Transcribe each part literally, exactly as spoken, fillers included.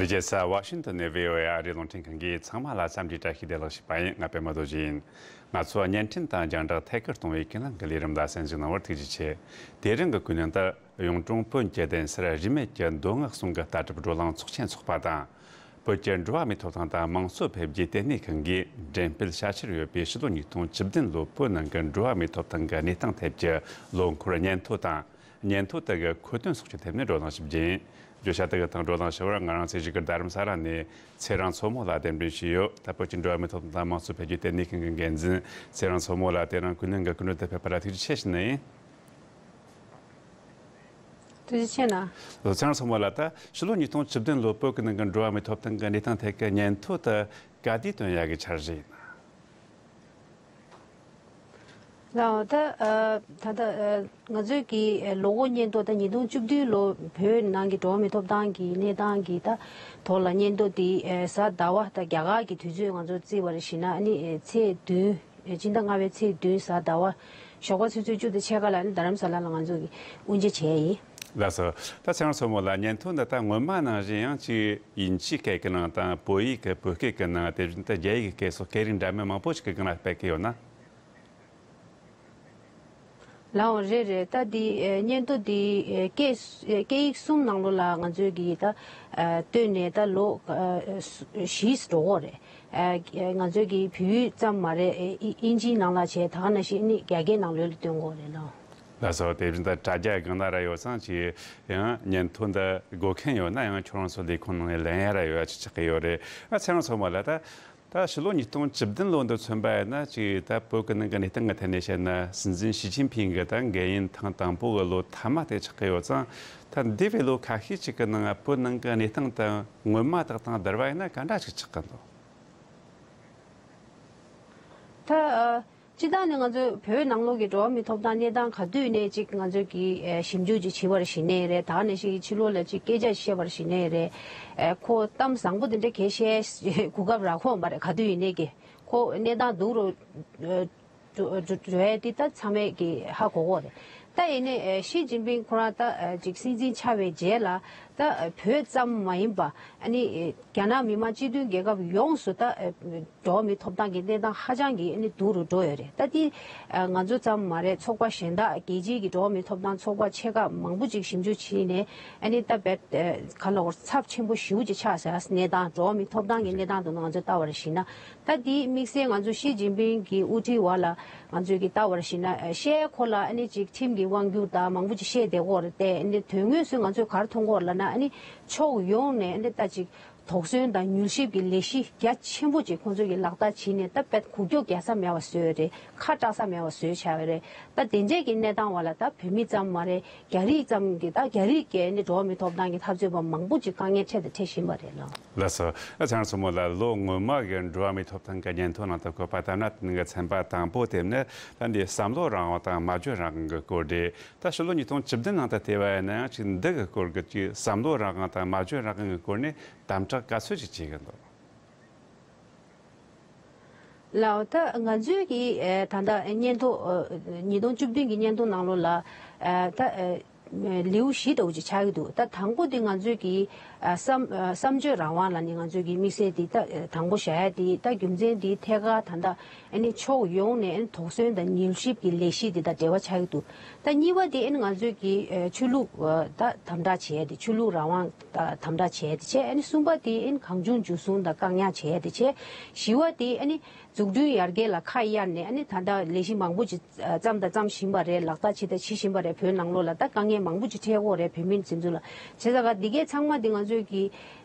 རྒྱལ་ས་ཝ་ཤིང་ཏོན་ནས་བྷི་ཨོ་ཨེ་ཨ་རིའི་རླུང་འཕྲིན་ཁང་གིས་ཚང་མ་ལ་འཚམས་འདྲིའི་བཀྲ་ཤིས་བདེ་ལེགས་ཞུས་པ་ཡིན། ང་པད་མ་རྡོ་རྗེ་ཡིན། ང་ཚོ་བརྙན་འཕྲིན་དང་རྒྱང་བསྒྲགས་ཐད་ཀར་གཏོང་བའི་ཀུན་གླེང་གི་ལས་རིམ་ལ་གསན་གཟིགས་གནང་བར་ཐུགས་རྗེ་ཆེ། དེ་རིང་གི་ཀུན་གླེང་ལྟར། གཡུང་དྲུང་བོན་གྱི་གདན་སར་རིས་མེད་ཀྱི་མདོ་སྔགས་གསུང་གི་ལྟ་གྲུབ་བགྲོ་གླེང་ཚོགས་ཆེན་འཚོགས་པ་དང་། བོད་ཀྱི་འགྲོ་བ་མིའི་ཐོབ་ཐང་དང་དམངས་གཙོ་འཕེལ་རྒྱས་ལྟེ་གནས་ཁང་གིས་འགྲེམས་སྤེལ་བྱ་འཆར་ཡོད་པའི་ཕྱི་ལོ་ཉིས་སྟོང་བཅུ་བདུན་ལོ་བོད་ནང་གི་འགྲོ་བ་མིའི་ཐོབ་ཐང་གི་གནས་སྟངས་ཐད་ཀྱི་ལོ་འཁོར་སྙན་ཐོ་དང་། སྙན་ཐོ་དེ་གི་མཁོ་དོན་སོགས་ཀྱི་ཐད་ནས་བགྲོ་གླེང་ཞིབ་རྒྱས་ཡིན། བརྗོད་བྱ་དེ་གི་ཐོག་བགྲོ་གླེང་ཞུ་བར་ང་རང་ཚེ་གཞིས་ཀྱི་རྡ་རམ་ས་ལ་ནས་ཚེ་རིང་མཚོ་མོ་ལ་གདན་འདྲེན་ཞུས་ཡོད། ད་བོད་ཀྱི་འགྲོ་བ་མིའི་ཐོབ་ཐང་དང་དམངས་གཙོ་འཕེལ་རྒྱས་ལྟེ་གནས་ཁང་གི་འགན་འཛིན་ཚེ་རིང་མཚོ་མོ་ལ་དེ་རིང་ཀུན་གླེང་གི་སྐུ་མགྲོན་དུ་ཕེབས་པ་ལ་ཐུགས་རྗེ་ཆེ་ཞུ་ནི་ཡིན། ཐུགས་རྗེ་ཆེ་གནང་། ལོ་ཚང་སོ་མོ་ལ་ད་ཕྱི་ལོ་ཉིས་སྟོང་བཅུ་བདུན་ལོ་བོད་ཀྱི་ནང་གི་འགྲོ་བ་མིའི་ཐོབ་ཐང་གི་གནས་སྟངས་ཐད་ཀྱི་སྙན་ཐོ་དེ་ག་དུས་བཏོན་ཡག་གི་འཆར་གཞི་ཡིན་ན། ལགས་ད་ཨ་ད་ལྟ་ཨ་ང་ཚོའི་གི་ཨ་ལོ་འཁོར་སྙན་ཐོ་ད་ཉིས་སྟོང་བཅུ་བདུན་ལོ་བོད་ནང་གི་འགྲོ་བ་མིའི་ཐོབ་ཐང་གི་གནས་སྟངས་ཀྱི་ད་ཐོག་ལ་སྙན་ཐོ་དེ་ཨ་གཟའ་ཟླ་བ་ད་རྒྱ་གར་གྱི་དུས་ཚོད་ང་ཚོ་བརྩིས་པ་རེད་བཞིན་ན་ཨ་ནི་ཨ་ཚེས་བདུན། སྤྱི་ཟླ་ལྔ་པའི་ཚེས་བདུན་གཟའ་ཟླ་བ། ཞོགས་པ་ཆུ་ཚོད་བཅུ་དང་ཕྱེད་ཀ་ལ་ནི་རྡ་རམ་ས་ལ་ལ་ང་ཚོ་གི་དབུ་འབྱེད་བྱས་ཡིན། ལགས་སོ། ད་ཚེ་རིང་མཚོ་མོ་ལ་སྙན་ཐོ་འདི་ད་སྔོན་མ་ནང་བཞིན་ཡང་ཅིག་དབྱིན་ཇིའི་སྐད་ཀྱི་ནང་དང་བོད་ཡིག་གི་བོད་སྐད་ཀྱི་ནང་དེ་བཞིན་དུ་རྒྱ་ཡིག་གི་སྐད་སོགས་སྐད་རིགས་འདྲ་མིན་མང་པོ་ཞིག་གི་སྒང་ལ་སྤེལ་གྱི་ཡོད་ན། ལའོ་རེད་རེད། ད་འདི་ཨེ་སྙན་ཐོ་འདི་ཨེ་སྐད་སྐད་ཡིག་གསུམ་ནང་ལོགས་ལ་ང་ཚོས་ཀྱིས་ད་ཨེ་བཏོན་ནས་ད་ལོ་ཨེ་བཞི་འགྲོ་གི་རེད། ཨེ་ང་ཚོས་ཀྱིས་བོད་ཡིག་ཙམ་མ་རེད། ཨེ་དབྱིན་ཇིའི་ནང་ལ་བྱས། ད་ག་ནང་བཞིན་ཨ་ནི་རྒྱ་སྐད་ནང་ལོགས་ལ་བཏོན་གྱི་ཡོད་རེད་ལའོ། ལགས་སོ། དེ་བཞིན་ད་དྲ་རྒྱ་སྒང་ལ་ར་ཡོད་ཙང་ཅིག་ཡང་སྙན་ཐོ་འདི་དགོས་མཁན་ཡོད་ན་ཡང་ཁྱོད་རང་ཚོ་ལས་ཁུངས་ནང་ནས་ལེན་ཡ་ར་ཡོད་ཡ་ཅིག་ཆགས་ཀྱི་ཡོད་རེད། ཨ་ཚེ་རིང་མཚོ་མོ་ལ་ད། ད་ཕྱི་ལོ་ཉིས་སྟོང་བཅུ་བདུན་ལོ་འདི་མཚོན་པ་ཡིན་ན་ཅིག་ད་བོད་ཀྱི་ནང་གི་གནས་སྟངས་ཀྱི་ཐད་ནས་བཤད་ན་སྲིད་འཛིན་ཞི་ཅིན་ཕིང་གི་ད་འགན་ཡུན་ཐེངས་དང་པོ་གི་ལོ་མཐའ་མ་དེ་ཆགས་ཀྱི་ཡོད་ཙང་། ད་འདས་པའི་ལོ་ཁ་ཤས་ཅིག་གི་ནང་བོད་ནང་གི་གནས་སྟངས་དང་སྔོན་མ་དག་དང་བསྡུར་བ་ཡིན་ན་ག་འདྲ་ཞིག་ཆགས་ཀྱི་འདུག་ད་ཨ། སྤྱིར་བཏང་ནས་ང་ཚོའི་བོད་ནང་ལོགས་ཀྱི་འགྲོ་བ་མིའི་ཐོབ་ཐང་གནས་སྟངས་ག་དུས་ནས་ཅིག་ང་ཚོས་ཀྱིས་ཨེ་ཞིབ་འཇུག་ཅིག་བྱེད་པར་གཞི་ནས་རེད། ད་ག་ནང་བཞིན་ཕྱི་ལོགས་ལ་ཅིག་སྐད་ཆ་བཤད་པར་གཞི་ནས་རེད། ཨེ་ཁོ་གཏམ་བཟང་པོ་དེ་འདྲ་གས་བཤད་གོ་སྐབས་རག་གི་མ་རེད། ག་དུས་ཡིན་ནའི་གི་ཁོ་གནས་སྟངས་སྡུག་རུ་ཨེ་འགྲོ་འགྲོ་འགྲོ་ཡས་དེ་ད་ཚང་མས་ཀྱིས་ཧ་གོ་གི་རེད། ད་ཡིན་ནའི་ཨེ་ཞི་ཅིན་ཕིང་ཁོ་རང་ད་ཨེ་ཅིག་སྲིད་འཛིན་ཆགས་པའི་རྗེས་ལ་ད་ཨེ་བོད་ཙམ་མ་ཡིན་པ་ཨ་ནི་ཨེ་རྒྱ་ནག་མི་དམངས་སྤྱི་མཐུན་རྒྱལ་ཁབ་ཡོངས་སུ་ད་ཨེ་འགྲོ་བ་མིའི་ཐོབ་ཐང་གི་གནས་སྟངས་ཧ་ཅང་གི་ཨ་ནི་སྡུག་རུ་འགྲོ་ཡོད་རེད། ད་དེ་ཨ་ང་ཚོ་ཙམ་མ་རེད། ཚོགས་པ་གཞན་དག་རྒྱལ་སྤྱིའི་གི་འགྲོ་བ་མིའི་ཐོབ་ཐང་ཚོགས་པ་ཆེ་ཁག་མང་པོ་ཅིག་ཞིབ་འཇུག་བྱས་ནས་ཨ་ནི་ད་བེད་ཨ་ག་ལ་བར་ཚབས་ཆེན་པོ་ཞེ་པོ་ཅིག་ཆགས་ཟེར། གནས་སྟངས་འགྲོ་བ་མིའི་ཐོབ་ཐང་གི་གནས་སྟངས་དེ་ནང་ང་ཚོས་ལྟ་བར་གཞིགས་ན། ད་དེའི་དམིགས་བསལ་ང་ཚོ་ཞི་ཅིན་ཕིང་གི་དབུ་ཁྲིད་འོག་ལ་ང་ཚོས་ཀྱི་ལྟ་བར་གཞིགས་ན་ཨ་ཤེས་ཁོ་ལ་ཨ་ནི་ཅིག་ཁྲིམས་ཀྱི་དབང་སྒྱུར་དང་མང་པོ་ཅིག་བཤད་བསྡད་ཀྱི་ཡོད་རེད་དེ། ཨ་ནི་དོན་དངོས་སུ་ང་ཚོས་ག་རེ་མཐོང་གི་ཡོད་རེད་ལབ་ན་ཨ་ནི་ཕྱོགས་ཡོངས་ནས་ཨ་ནི་ད་ཅིག་དོགས་ཟོན་དང་མྱུལ་ཞིབ་ཀྱི་ལས་གཞི་རྒྱ་ཆེན་པོ་ཅིག་ཁོང་ཚོས་ཀྱི་ལག་བསྟར་བྱས་ནས་ད་དཔེ་གུག་ཀྱོག་རྒྱག་ས་མེད་པ་བཟོས་ཡོད་རེད། ཁ་གྲག་ས་མེད་པ་བཟོས་བཞག་ཡོད་རེད། ད་དེ་འདྲས་ཀྱི་གནས་སྟངས་འོག་ལ་ད་བོད་མི་ཙམ་མ་རེད། རྒྱ་རིགས་ཙམ་གྱི་ད་རྒྱ་རིགས་ཀྱི་ནི་འགྲོ་བ་མིའི་ཐོབ་ཐང་གི་འཐབ་རྩོད་པ་མང་པོ་ཅིག་དཀའ་ངལ་འཕྲད་དང་འཕྲད་བཞིན་པ་རེད་ལགས། ལགས་སོ། ཨ་ཚེ་རིང་མཚོ་མོ་ལགས། ལོ་སྔོན་མ་གི་འགྲོ་བ་མིའི་ཐོབ་ཐང་གི་སྙན་ཐོ་ནང་དུ་བཀོད་པ་ལྟར་ན་དེ་ནང་གི་ཚན་པ་དང་པོ་དེ་ནི་ད་འདི་བསམ་བློ་རང་དབང་དང་སྨྲ་བརྗོད་རང་དབང་གི་སྐོར་རེད། ད་ཕྱི་ལོ་ཉིས་སྟོང་བཅུ་བདུན་ནང་དུ་བལྟས་པ་ཡིན་ན་ཡང་ཅིག་འདི་གི་སྐོར་གྱི་ཅིག་བསམ་བློ་རང་དབང་དང་སྨྲ་བརྗོད་རང་དབང་གི་སྐོར་ནས་དམ་དྲག་ག་ཚོད་ཅིག་བྱེད་ཀྱི་འདུག་ལགས་ད་ང་ཚོའི་གི་ཨེ་ད་ལྟ་སྙན་ཐོ་ཨེ་ཉིས་སྟོང་བཅུ་བདུན་གྱི་སྙན་ཐོ་ནང་ལོགས་ལ་ཨེ་ད་ཨེ་ལེའུ་བཞི་འདྲ་བོ་ཅིག་ཆགས་ཀྱི་འདུག་ད་དང་པོ་དེ་ང་ཚོའི་གི་ཨ་བསམ་ཨ་བསམ་བརྗོད་རང་དབང་ལ་ནི་ང་ཚོའི་གི་དམིགས་བསལ་དེ་ད་ཨེ་དང་པོ་བཞག་ཡ་དེ་ད་རྒྱུ་མཚན་དེ་ཐད་ཀར་ད་ལྟ་ཨ་ནི་ཕྱོགས་ཡོངས་ནས་ཨ་ནི་དོགས་ཟོན་དང་མྱུལ་ཞིབ་ཀྱི་ལས་གཞི་དེ་དང་འབྲེལ་བ་ཆགས་ཀྱི་འདུག་ད་གཉིས་པ་དེ་ཨ་ནི་ང་ཚོའི་གི་ཨ་ཆོས་ལུགས་ཨ་ད་དམ་དྲག་བྱས་ཏེ་ཆོས་ལུགས་རང་དབང་ད་དམ་དྲག་བྱས་ཏེ་བྱས། ཨ་ནི་གསུམ་པ་དེ་ཨ་ནི་གང་བྱུང་འཇུ་བཟུང་དང་བཀག་ཉར་བྱས་ཏེ་བྱས། བཞི་པ་དེ་ཨ་ནི་འཛུགས་སྐྲུན་ཡར་རྒྱས་ལ་ཁ་གཡར་ནས་ཨ་ནི་ད་ལྟ་ལས་གཞི་མང་པོ་ཅིག་བརྩམས་དང་བརྩམ་བཞིན་པ་རེད། ལག་བསྟར་བྱེད་དང་བྱེད་བཞིན་པ་རེད། བོད་ནང་ལོགས་ལ་ད་དཀའ་ངལ་མང་པོ་ཅིག་འཕྲད་ཀྱི་ཡོད་རེད། བོད་མི་འཛིན་ཚུལ་ལ་བྱས་ཙང་ག་འདི་གའི་ཚང་མ་འདི་ང་ཚོས་ཀྱི་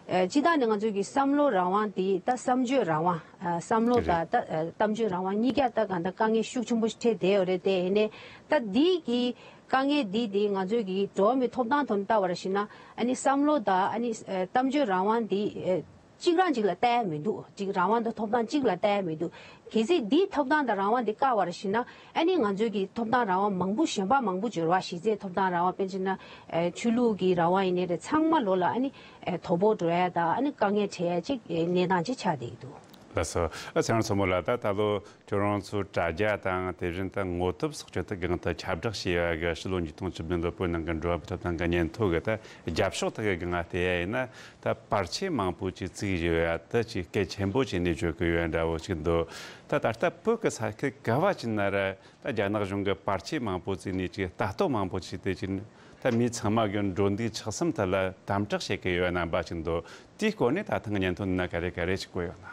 ཨ་སྤྱི་བཏང་ནས་ང་ཚོས་ཀྱི་བསམ་བློ་རང་དབང་དེ་ད་བསམ་བརྗོད་རང་དབང་། ཨ་བསམ་བློ་རེད། དང་ད་ཨ་གཏམ་བརྗོད་རང་དབང་གཉིས་ཀ་ད་གང་ལྟར་དཀའ་ངལ་ཤུགས་ཆེན་པོ་ཞིག་འཕྲད་བསྡད་ཡོད་རེད། དེ་ཡིན་ནའི་ད་འདི་གི་དཀའ་ངལ་འདི་དེ་ང་ཚོའི་གི་འགྲོ་བ་མིའི་ཐོབ་ཐང་དོན་ལྟ་བར་ཞིག་ན་ཨ་ནི་བསམ་བློ་དང་ཨ་ནི་ཨ་གཏམ་བརྗོད་རང་དབང་འདི་ཨ་གཅིག་རང་གཅིག་ལ་ལྟ་ཡ་མི་འདུག་གཅིག་རང་དབང་དང་ཐོབ་ཐང་གཅིག་ལ་ལྟ་ཡ་མི་འདུག་གལ་སྲིད་འདི་ཐོབ་ཐང་དང་རང་དབང་འདི་བཀག་པར་ཞིག་ན་ཨ་ནི་ང་ཚོའི་གི་ཐོབ་ཐང་རང་དབང་མང་པོ་གཞན་པ་མང་པོ་འབྱོར་བ་གཞི་རྩའི་ཐོབ་ཐང་རང་དབང་དཔེར་ན་ཨ་ཆོས་ལུགས་ཀྱི་རང་དབང་ཡིན་ནའི་རེད། ཚང་མ་ལོ་ལ་ཨ་ནི་ཨ་དོ་ཕོག་འགྲོ་ཡ་དང་ཨ་ནི་དཀའ་ངལ་འཕྲད་ཡ་ཅིག་ཨ་གནས་སྟངས་ཅིག་ཆགས་བསྡད་ཀྱི་འདུག་ལགས་སོ། ཨ་ཚེ་རིང་མཚོ་མོ་ལགས། ད་ད་ལོ་ཁྱོད་རང་ཚོའི་དྲ་རྒྱ་དང་དེ་བཞིན་དུ་ངོ་དེབ་སོགས་ཀྱི་ཐད་གང་ལྟར་ཁྱབ་བསྒྲགས་བྱས་ཡོད་གི། ཕྱི་ལོ་ཉིས་སྟོང་བཅུ་བདུན་ལོ་བོད་ནང་གི་འགྲོ་བ་མིའི་ཐོབ་ཐང་གི་སྙན་ཐོ་གི་ད་རྒྱབ་ཕྱོགས་དག་གི་སྒང་ལ་བལྟས་ཡ་ཡིན་ན། ད་པར་ཆས་མང་པོ་ཅིག་བཙུགས་ཡོད་ཡ་དེ་ཅིག་གལ་ཆེན་པོ་བྱས་ནས་བརྗོད་གི་ཡོད་འདྲ་བོ་ཅིག་འདུག་ད་ད་ལྟ་བོད་ཀྱི་ས་ཁུལ་ག་བ་ཅིག་ན་ར་ད་རྒྱ་ནག་གཞུང་གིས་པར་ཆས་མང་པོ་བཙུགས་ནས་ཅིག་ལྟ་རྟོག་མང་པོ་བྱས་ཏེ་ཅིག་ད་མི་ཚང་མ་གི་འགྲོ་འདུག་ཆགས་སེམས་ཐད་ལ་དམ་དྲག་བྱེད་ཀྱི་ཡོད་རྣམ་པ་ཅིག་འདུག་དེའི་སྐོར་ནས་ད་ཐེངས་སྙན་ཐོ་འདི་ན་ག་རེ་ག་རེ་ཅིག་བཀོད་ཡོད་ན།